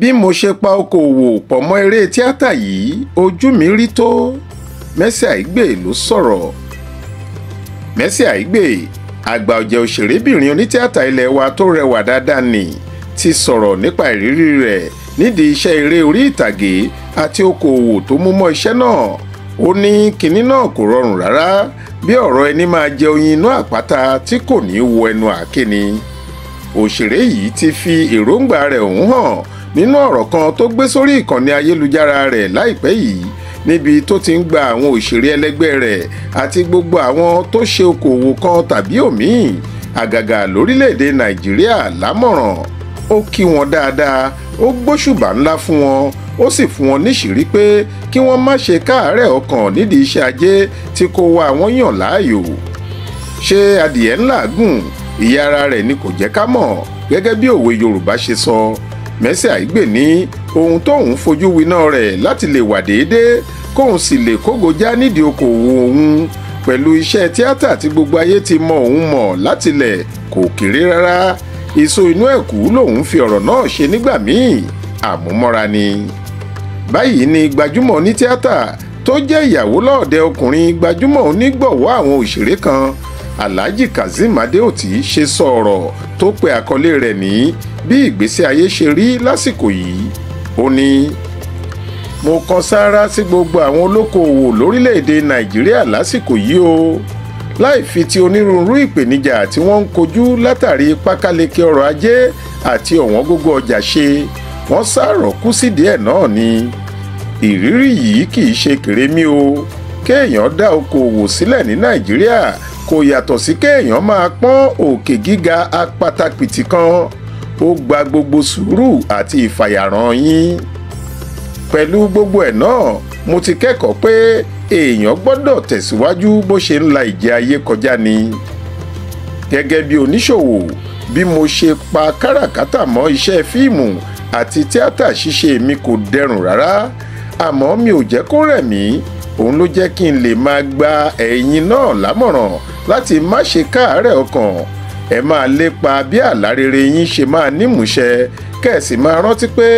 Bí mo ṣe pa okòòwò pọ̀ mọ́ eré tíátà yìí, ojú mi rí tó. Mercy Aigbe ló sọ̀rọ̀. Mercy Aigbe, àgbà ọ̀jẹ̀ òṣèrébìnrin onítìátà ilẹ̀ wa tó rẹwà dáadáa nì, ti sọ̀rọ̀ nípa ìrírí rẹ̀ nídìí iṣẹ́ eré orí ìtàgé àti okòòwò tó mú mọ́ iṣẹ́ náà. Ó ní kinní náà kò rọrùn rárá, bí ọ̀rọ̀ ẹni máa jẹ oyin inú àpáta tí kò ní wọ ẹnu àáké ni. Òṣèré yìí ti fi èròǹgbà rẹ̀ ọ̀hún hàn nínú ọ̀rọ̀ kan tó gbé sórí ìkànnì ayélujára rẹ̀ láìpẹ́ yìí, níbi tó ti ń gba àwọn òṣèré ẹlẹgbẹ́ rẹ̀ àti gbogbo àwọn tó ṣe okòòwò kan tàbí òmíì àgàgà lórílẹ̀‐èdè Nàìjíríà lámọ̀ràn. Ó kí wọn dáadáa, ó gbóṣùbà ńlá fún wọn, ó sì fún wọn níṣìírí pé kí wọ́n má ṣe káàárẹ̀ ọkàn nídìí iṣẹ́ ajé tí kò wá wọn yàn láàyò. Ṣé adìẹ ńlá gùn ìyá ara rẹ̀ ni kò jẹ́ ká mọ̀, gẹ́gẹ́ bí òwe Yorùbá ṣe sọ. Mercy Aigbe ní ohun tóun fojú winá rẹ̀ láti lè wà déédéé, kóun sì lè kógojá nídìí okòwò òun pẹ̀lú iṣẹ́ tíátà tí gbogbo ayé ti mọ òun mọ̀ látilẹ̀ kò kéré rárá. Èso inú ẹ̀kú lòun fi ọ̀rọ̀ náà ṣe nígbà míì, àmúmọ́ra ni. Báyìí ni gbajúmọ̀ ní tíátà tó jẹ́ ìyàwó lọ́ọ̀dẹ ọkùnrin gbajúmọ̀ onígbọ̀wọ́ àwọn òṣèré kan, Alhaji Kazeem Adeoti, ṣe sọ ọ̀rọ̀ tó pe àkọlé rẹ̀ ní bí ìgbésí ayé ṣe rí lásìkò yìí. Ó ní, mo kan sáárá sí gbogbo àwọn olókoòwò lórílẹ̀‐èdè Nàìjíríà lásìkò yìí o, láì fi ti onírúurú ìpèníjà tí wọ́n ń kojú látàrí pákáleke ọrọ̀ ajé àti ọ̀wọ́n gógó ọjà ṣe, wọ́n sàrọ̀ kú sídìí ẹ̀ náà ni. Ìrírí yìí kì í ṣe kèrémí o. Kéèyàn dá okòòwò sílẹ̀ ní Nàìjíríà kò yàtọ̀ sí kéèyàn máa pọ́n òkè gíga apatapìtì kan. Ó gba gbogbo sùúrù àti ìfàyàrán yín. Pẹ̀lú gbogbo ẹ̀ náà, mo ti kẹ́kọ̀ọ́ pé èèyàn gbọ́dọ̀ tẹ̀síwájú bó ṣe ń la ìjẹ ayé kọjá ni. Gẹ́gẹ́ bí oníṣòwò, bí mo ṣe pa káràkátà mọ́ iṣẹ́ fíìmù àti tíátà ṣíṣe mi kò dẹrùn rárá, àmọ́ mi ò jẹ́ kó rẹ̀ mí. Òun ló jẹ́ kí n lè máa gba ẹ̀yin náà lámọ̀ràn láti má ṣe káàárẹ̀ ọkàn. Ẹ máa lépa bí àlá rere yín ṣe máa nímúṣẹ, kẹ́ ẹ sì máa rántí pé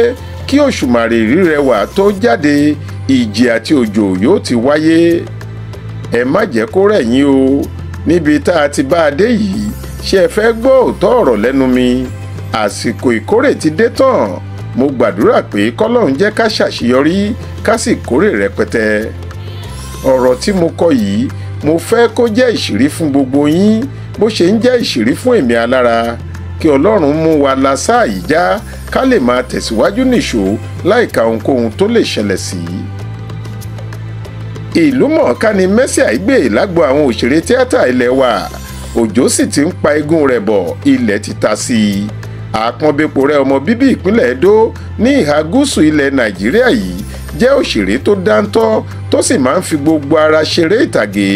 kí òṣùmàrè rírẹwà tó jáde, ìjì àti òjò yóò ti wáyé. Ẹ má jẹ́ kó rẹ̀ yín o. Níbi tá a ti bá a dé yìí, ṣé ẹ fẹ́ gbọ́ òótọ́ ọ̀rọ̀ lẹ́nu mi? Àsìkò ìkórè ti dé tán. Mo gbàdúrà pé kọ́lọ́run jẹ́ ká ṣàṣeyọrí, ká sì kórè rẹpẹtẹ. Ọ̀rọ̀ tí mo kọ yìí, mo fẹ́ kó jẹ́ ìṣírí fún gbogbo yín bó ṣe ń jẹ́ ìṣírí fún èmi alára. Kí Ọlọ́run mú wa la sáà yìí já, ká lè máa tẹ̀síwájú nìṣó láìka ohunkóhun tó lè ṣẹlẹ̀ sí. Ìlú mọ̀ọ́ká ni Mercy Aigbe lágbo àwọn òṣèré tíátà ilẹ̀ wa. Òjò sì ti ń pa igun rẹ̀ bọ̀, ilẹ̀ ti ta sí i. Àpọ́nbépo rẹ̀ ọmọ bíbí ìpínlẹ̀ Edo ní ìhà gúúsù ilẹ̀ Nàìjíríà yìí jẹ́ òṣèré tó dáńtọ́, tó sì máa ń fi gbogbo ara ṣeré ìtàgé.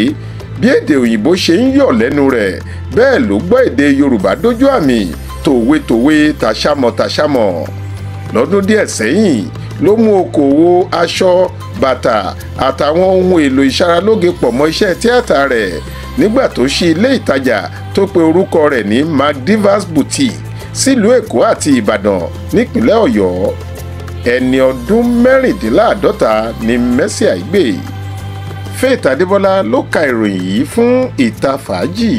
Bí èdè òyìnbó ṣe ń yọ̀ lẹ́nu rẹ̀, bẹ́ẹ̀ ló gbọ́ èdè Yorùbá dójú àmì, tòwe-tòwe, tàṣàmọ̀ tàṣàmọ̀. Lọ́dún díẹ̀ sẹ́yìn ló mú okòwò aṣọ, bàtà àtàwọn ohun èlò ìṣaralóge pọ̀ mọ́ iṣẹ́ tíátà rẹ̀ nígbà tó ṣí ilé ìtajà tó pe orúkọ rẹ̀ ní Macdivas Boutique sílùú Èkó àti Ìbàdàn nípínlẹ̀ Ọ̀yọ́. Ẹni ọdún 46 ni Mercy Aigbe. Faith Adébọlá ló ka ìròyìn yìí fún Ìta Fàájì.